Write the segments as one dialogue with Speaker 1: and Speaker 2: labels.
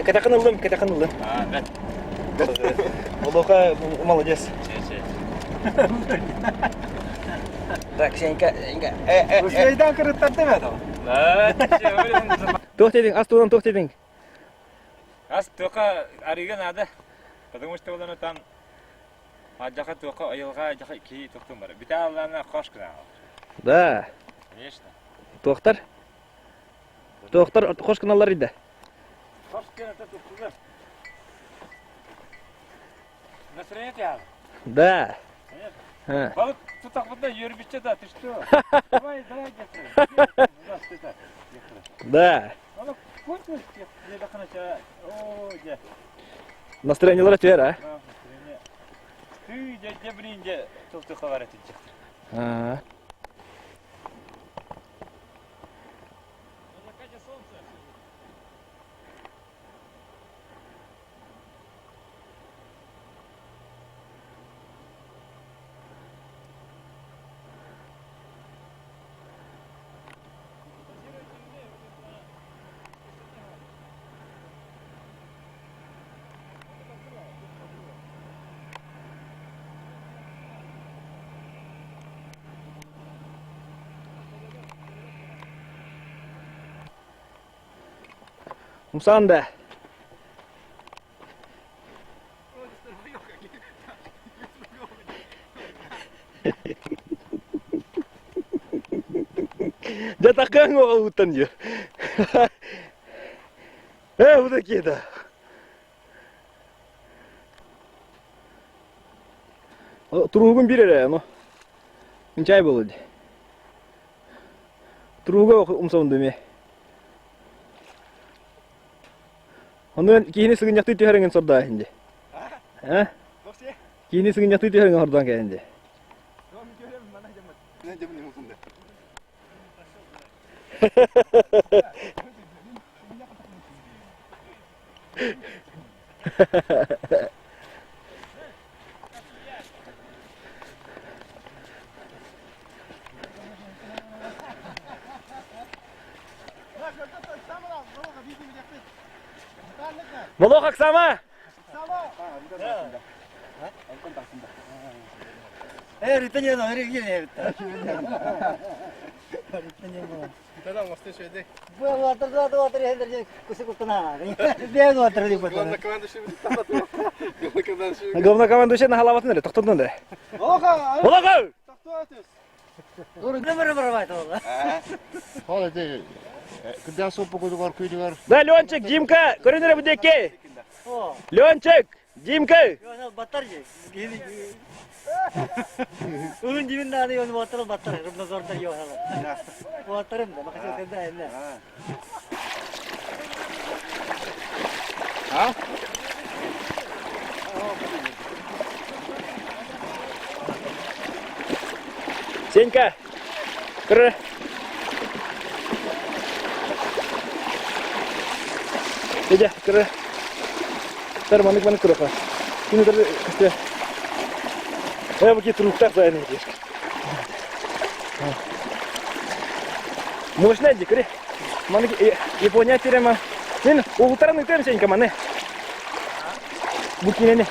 Speaker 1: Кэтэхин ыллым, кэтэхин ыллым.
Speaker 2: А, бэт.
Speaker 1: Волоха молодец.
Speaker 2: Че, че.
Speaker 1: Так, Сенька, Сенька. Э, э, э.
Speaker 3: Үчүгэйдэн кырыттарды бе то.
Speaker 2: Да, че, өлен.
Speaker 1: Туох дедиң? Ас туһунан туох дедиң?
Speaker 2: Ас туоха арыыга надо. Потому что олону там Адьаха туоха айылҕа адьаха киһи тохтун бар. Бүтэ аллаана хош гына.
Speaker 1: Да.
Speaker 2: Конечно.
Speaker 1: Туохтар? Туохтар хош гыналлар иде.
Speaker 2: Хош гына туттулар. Настроение тяг.
Speaker 1: Да.
Speaker 2: Конечно. Балык тутахпытна йөрбүччэ да, ты что? Давай, давай, где У нас это.
Speaker 1: Да.
Speaker 2: Аны кончилось, где О, где.
Speaker 1: Настроениелара түһэр, а?
Speaker 2: Настроение. Ты, дьэ, дьэ, блин, дьэ, тыл хабар этинчэхтэр.
Speaker 1: Аа.
Speaker 2: На закате солнца.
Speaker 1: Умсан да. Дьэ такаҥ оҕолуттан дии. Э, бу такие да. Туругун бир эрэ, ну. Чай болу ди. Туруга умсабын дыме. Ону киһини сыгынньахтыы түһэриҥин сордоо инди. Э? Киһини сыгынньахтыы түһэриҥин сордоон кэлин ди. Волох Оксама! Главнокомандующий наһалаабатын эрэ, тохтотун эрэ. Волохов! Да, Ленчик, Димка, көрүн эрэ бу диэки. Ленчик, Димка!
Speaker 4: Батар же. Улун дивин наады оны батар батар. Рыбназордар йоһала. Батарым да, бакасы кында энне.
Speaker 3: А?
Speaker 1: Сенька, көр. Дядя, көр. Тар манык манык көрөкө. Кини тар кысты. Э, бу труктар заайны дешк. Мощная ди, көрө. Манык Япония терема. Мен угутаран ыытыам Сенька маны. Бу кинени.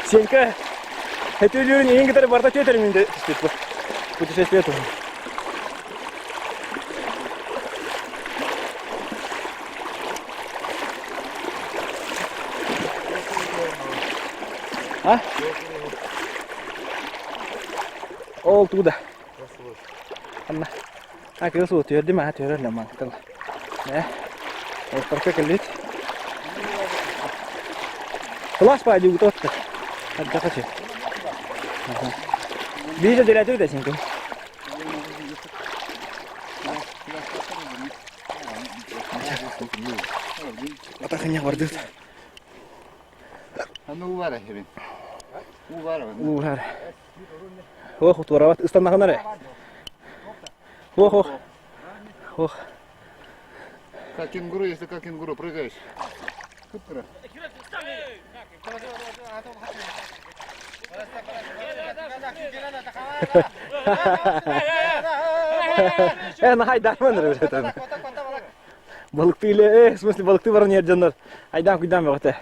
Speaker 1: Сенька, это өлөрүн ең кытары барда төтөрүм инде түспүт бу. Путешествие туһун. А? Ол туда. Анна. А кыыс уу түөрдүм аа түөрөр лэммантан. Э. Ортарка кэллит. Кылаас баайды утотта. Ардахачы. Биир дөрөтү да синкин. Атахыня бардыт.
Speaker 3: Аны уу бар эһэбин. Уу бар.
Speaker 1: Уу бар. Ох, туорабат ыстаннаҕына эрэ. Ох, ох. Ох.
Speaker 3: Как кенгуру, если как кенгуру прыгаешь. Кыпкыра.
Speaker 1: Э, нахайдааман эрэ Балыктыы илэ, э, в смысле балыктыы баран иһэр дьоннор айдаан куйдаан бөҕөтө.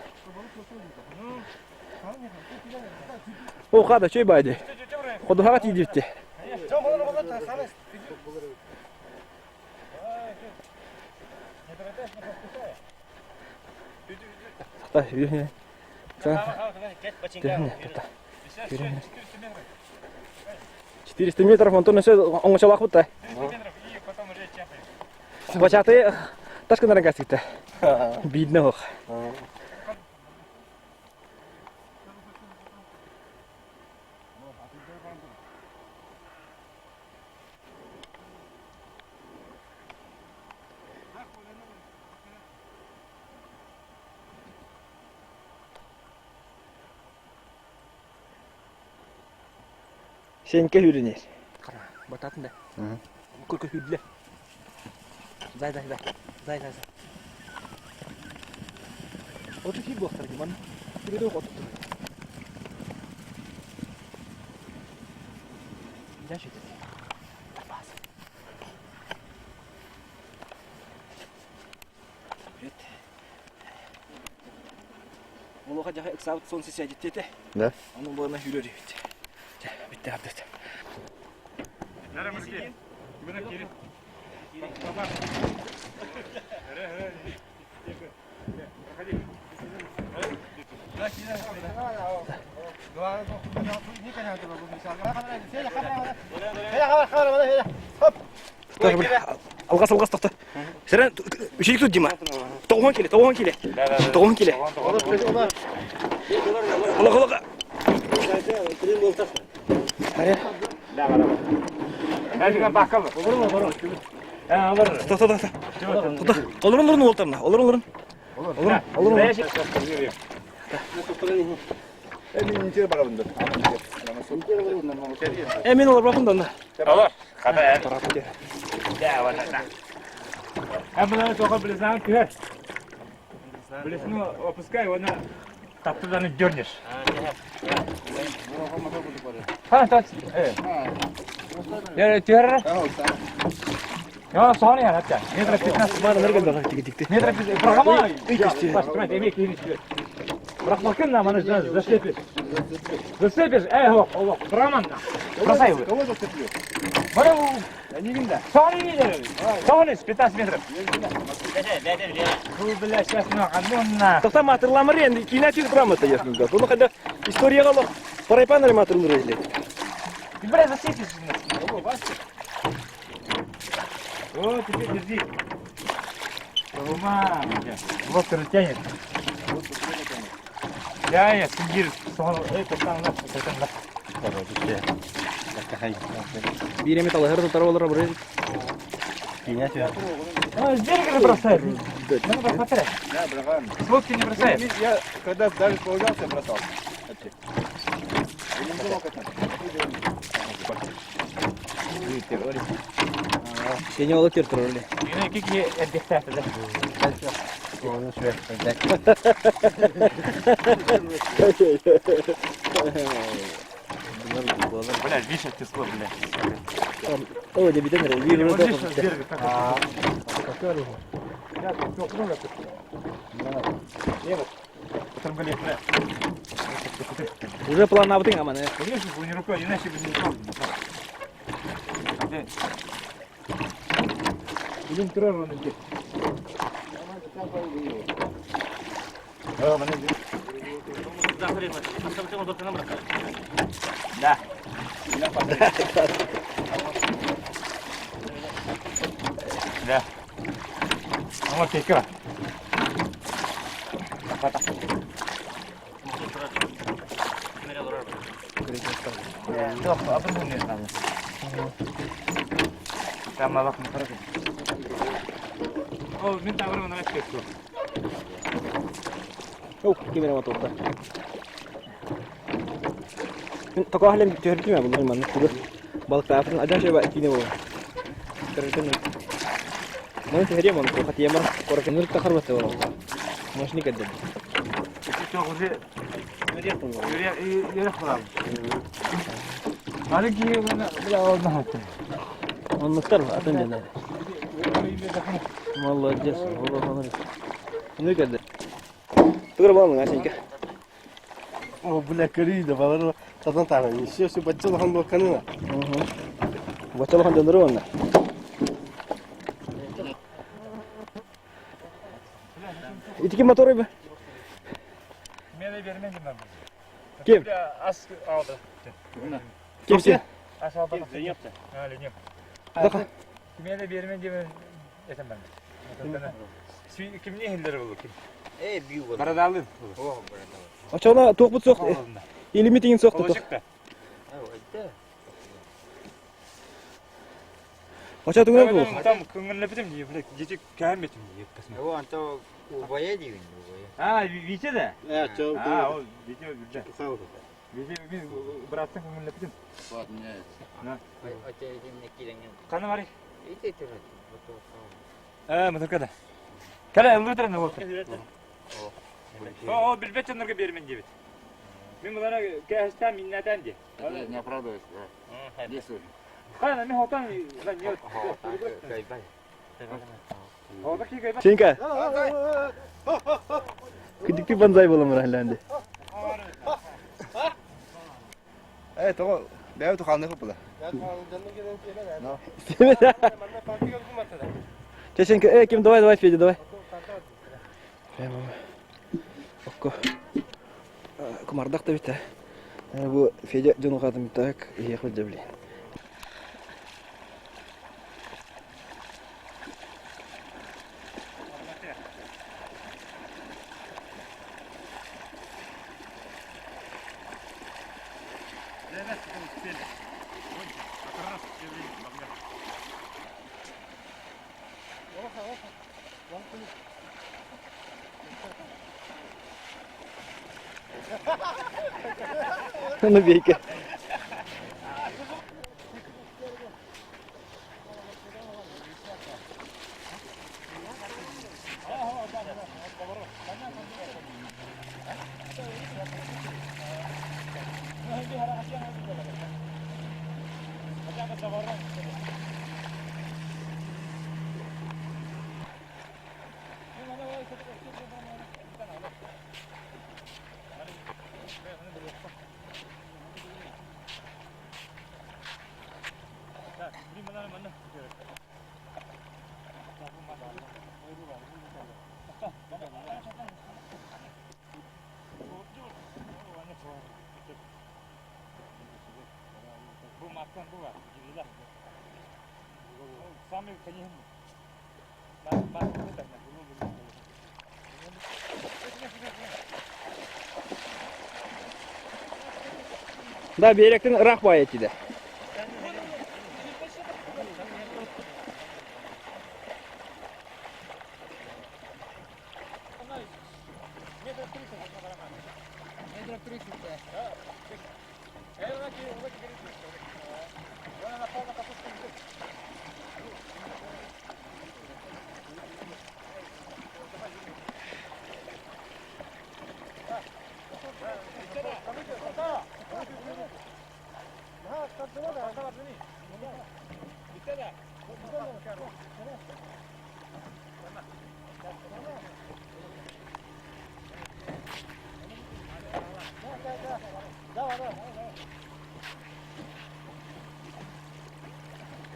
Speaker 1: О, хада, чөй баайды. Ходуһаҕа тиийдибитти. 400 метров, онтон өссө оҥочолоохпут да. Бачаты ташкынарын кастыкта. Видно ох. Сенька hürünür. Бататын да. Көркө хүрдүлэр. Зай, зай, зай. Зай, зай, зай. Оту хир буохтар диман. Түрөдө оту турар. Дальше Тарбас. Привет. Олоха дьаха ыксаабыт солнце сядет этэ.
Speaker 3: Да.
Speaker 1: Ону буолана хүрөр эбит. Чэ, бүтте ардыт. Алгас, алгас тохто. Сэрэн, үчүгэй тут Дима. Тоҕуһан киле, тоҕуһан киле. Тоҕуһан киле. Олох, олох. Тохто, тохто. Тохто. Олорун, олорун уолтарна. Олорун, олорун. Олорун, олорун. Э, мин олорбаппын да онно.
Speaker 2: Олор. Хата Ә тоға блесна түһэр. Блесну опускай, оны таптыдан дернешь. Ха, так. Э. Я түһэр. Я соны я хатта. Метр 15
Speaker 1: Бары нэрген да тиги тикти.
Speaker 2: Метр 15. Программа.
Speaker 1: Үй
Speaker 2: Бырахмакын на, маны зацепишь. Зацепишь, эй, хоп, хоп, браман. Бросай его.
Speaker 3: Кого зацеплю?
Speaker 2: Соны видели? Соны 15 метров. Ну, бля, сейчас на, ну на.
Speaker 1: Тохта матырламыр енді кийин атып турамыз да ясмызда. Буну кайда историяга алып парайпан эле матырлыр эле.
Speaker 2: Ты, бля, зацепишь. Вот, теперь держи. Ума, лодка же тянет. Я, я, синдир, сон, это сам, на, это на.
Speaker 1: Бир эми талаһыр тутар болор бир.
Speaker 2: А, с берега же бросает. Надо посмотреть.
Speaker 3: Да, братан.
Speaker 2: С лодки не бросает.
Speaker 3: Я когда даже появлялся, бросал. Я не думал, как
Speaker 1: Сени олы тер турар эле.
Speaker 2: Ну, какие отдыхают, да? Бля, видишь, тесло, бля.
Speaker 1: О, дебитен эле. Бир
Speaker 2: Вот
Speaker 1: эми
Speaker 2: видишь, с берега как Я тут всё, ну, как Потом говорит, бля.
Speaker 1: Уже план абытың аман.
Speaker 2: Видишь, не рукой, иначе бы не упал. Блин, турар он здесь. Да. Да. Ну вот еще. Там малак на О, мен таврым на кетті.
Speaker 1: О, кемере мотурда. Токо халем төртүмө булар манны куру. Балык таапын адан шеба кине бол. Төртүмө. Маны төһөрүм оны кохат ямар коракыныр тахар бата бол. Машни кедем.
Speaker 2: Что, уже
Speaker 1: Оннуктар атын дьоннор. Молодец. Ну кэллэ. Тугура буоллуҥ, Асенька?
Speaker 5: О, бля, көрүй да балар татан тааран. Все, все, бачча улахан буолканы.
Speaker 1: Бачча улахан дьоннору уонна. Итики моторы бы?
Speaker 2: Мен бермен дем
Speaker 1: Ким?
Speaker 2: Ас алды.
Speaker 1: Ким сен?
Speaker 2: Ас алды. Ленепті. А, Ленеп. Киме де бермен дем этем ben. Кимне хиллер болу ким?
Speaker 3: Э, бью.
Speaker 2: Барадалы.
Speaker 1: Очона туох бут суох. Илими тигин суох туох.
Speaker 2: Олочукта.
Speaker 1: Оча тугун бу.
Speaker 2: Там көңүлләпетем дии, блядь, дети кәмбетим дии.
Speaker 3: О, анто убая дигин, убая.
Speaker 2: А, Витя да?
Speaker 5: Э, чё,
Speaker 2: А, ол Витя билде. Витя мен браттың көңүлләпетем.
Speaker 3: Ача димне киренген.
Speaker 2: Каны бар.
Speaker 3: Ите төрөт.
Speaker 2: Э, моторкада. Кәлә, ылгы торын ол. О, билбет жоннорго бермен дебит. Мен булара кәһәстән миннәтән ди.
Speaker 6: Не оправдывайся, да. Действуй.
Speaker 2: Кана мен хотан не
Speaker 3: Кайбай.
Speaker 2: Ода ки кайбай.
Speaker 1: Сенька. Күдүктүү банзай боламын ахланды.
Speaker 3: Э, того, бәйбі тухалны хыпыла.
Speaker 1: Чеченка, э, ким, давай, давай, Федя, давай. Прямо. Окко. Кумардак да бит, Бу Федя дьонуҕаатым так, иһиэх да блин. Ну бейка.
Speaker 2: Бу маттан бу бар. Гириле. Самый конечно. Бак бак.
Speaker 1: Да, беректен ыраах баайы этиде.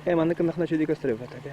Speaker 1: Э, манны кыннахна чөйдө көстөрөп атак.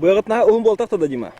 Speaker 1: Быаҕыт наһаа уһун буолтах да Дима?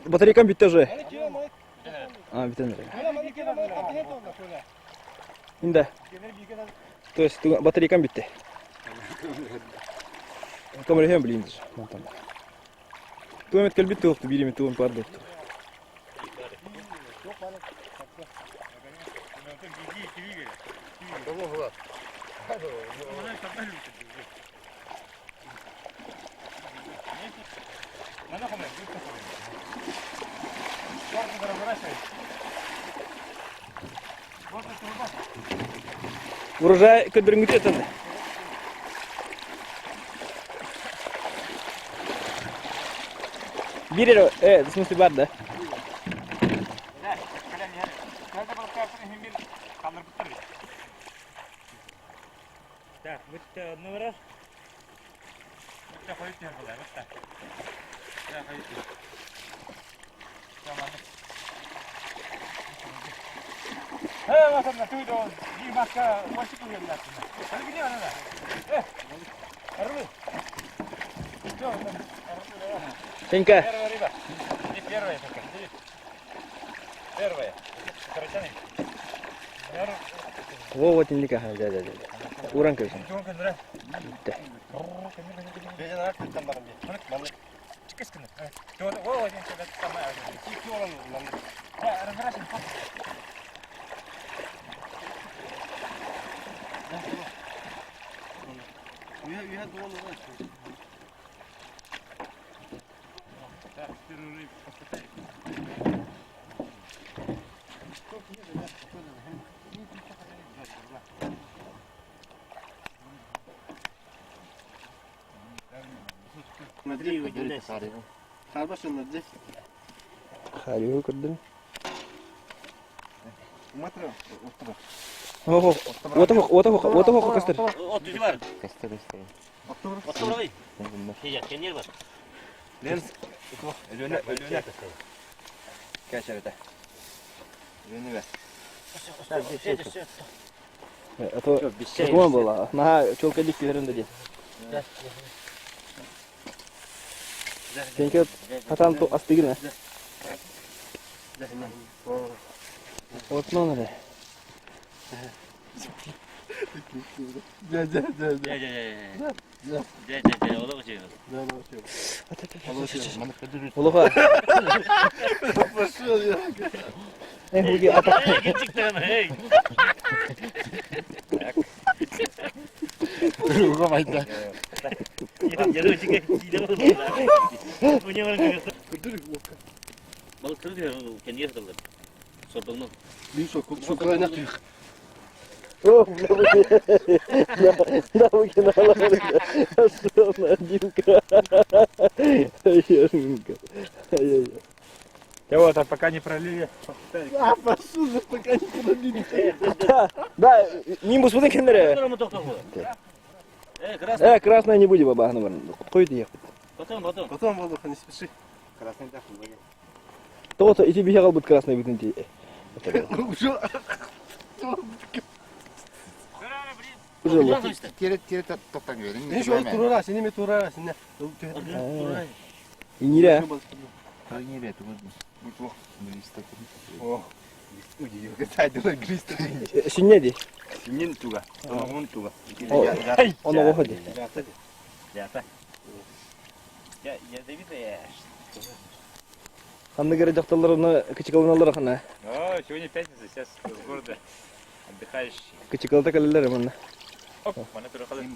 Speaker 1: Батарейкам бүттэ уже. А, бүтэн эрэ. Инде. То есть батарейкам бүттэ. Көмөлөһүөн билин даже. Мантан. Туомет кэлбит туохту биир эмит туом пар доктор. Урожай көрдөрүҥҥүтү этэн. Биир эрэ, э, в смысле бар да?
Speaker 2: Так, бүттэ одну барар. Бүттэ хойут түһэр буолар, бүттэ. Да, хойут түһэр.
Speaker 1: Сенька.
Speaker 2: Первая рыба. Иди первая только. Иди. Первая. Карачаны.
Speaker 1: Во, вот инника. Да, да, да. Уран көрсүн. Бүттэ.
Speaker 5: Смотри,
Speaker 1: Харыгы көрдүм. Ого, ото ото ото көстөр.
Speaker 3: Өлүөнэ, Өлүөнэ. Кәчәрәтә. Өлүөнэ бә.
Speaker 1: А то документ была. Наһаа чуолкайдык түһэрин да диэн. Сенька хатан ту астыгын э. Отнон эрэ.
Speaker 5: Дьэ, дьэ, дьэ, дьэ.
Speaker 6: Дьэ, дьэ, дьэ, олох үчүгэй.
Speaker 1: Олоха.
Speaker 5: Пошел я.
Speaker 1: Эх, уги ата.
Speaker 6: Эй, Руга майда.
Speaker 1: О, бля, да, выкинула. Пошел на Димка. Ай-яй-яй. Ай-яй-яй.
Speaker 2: Я вот, а пока не пролили.
Speaker 5: А, пошел, пока не пробили.
Speaker 1: Да, да, нимбус будын кемдере. Э, красная не будем баба, наверное. Қойды ехать.
Speaker 6: Потом, потом.
Speaker 5: Потом, Волоха, не спеши.
Speaker 3: Красный так не будет.
Speaker 1: То-то, и тебе ехал будет красный бүтін ти.
Speaker 5: Уже.
Speaker 1: Уже лох.
Speaker 6: Тире, тире тоқтан көрін.
Speaker 5: Не şu турара, сeni mi турара, сeni.
Speaker 1: Инире. Синне ди.
Speaker 3: Синен туга. Тоңун туга.
Speaker 1: Оны оха ди.
Speaker 2: Я, ядовитая.
Speaker 1: Ханны кере жакталар кычыкалыналар хана.
Speaker 2: О, сегодня пятница, сейчас с города отдыхающие.
Speaker 1: Кычыкалта калелер манна.
Speaker 2: Оп, мана турахалы.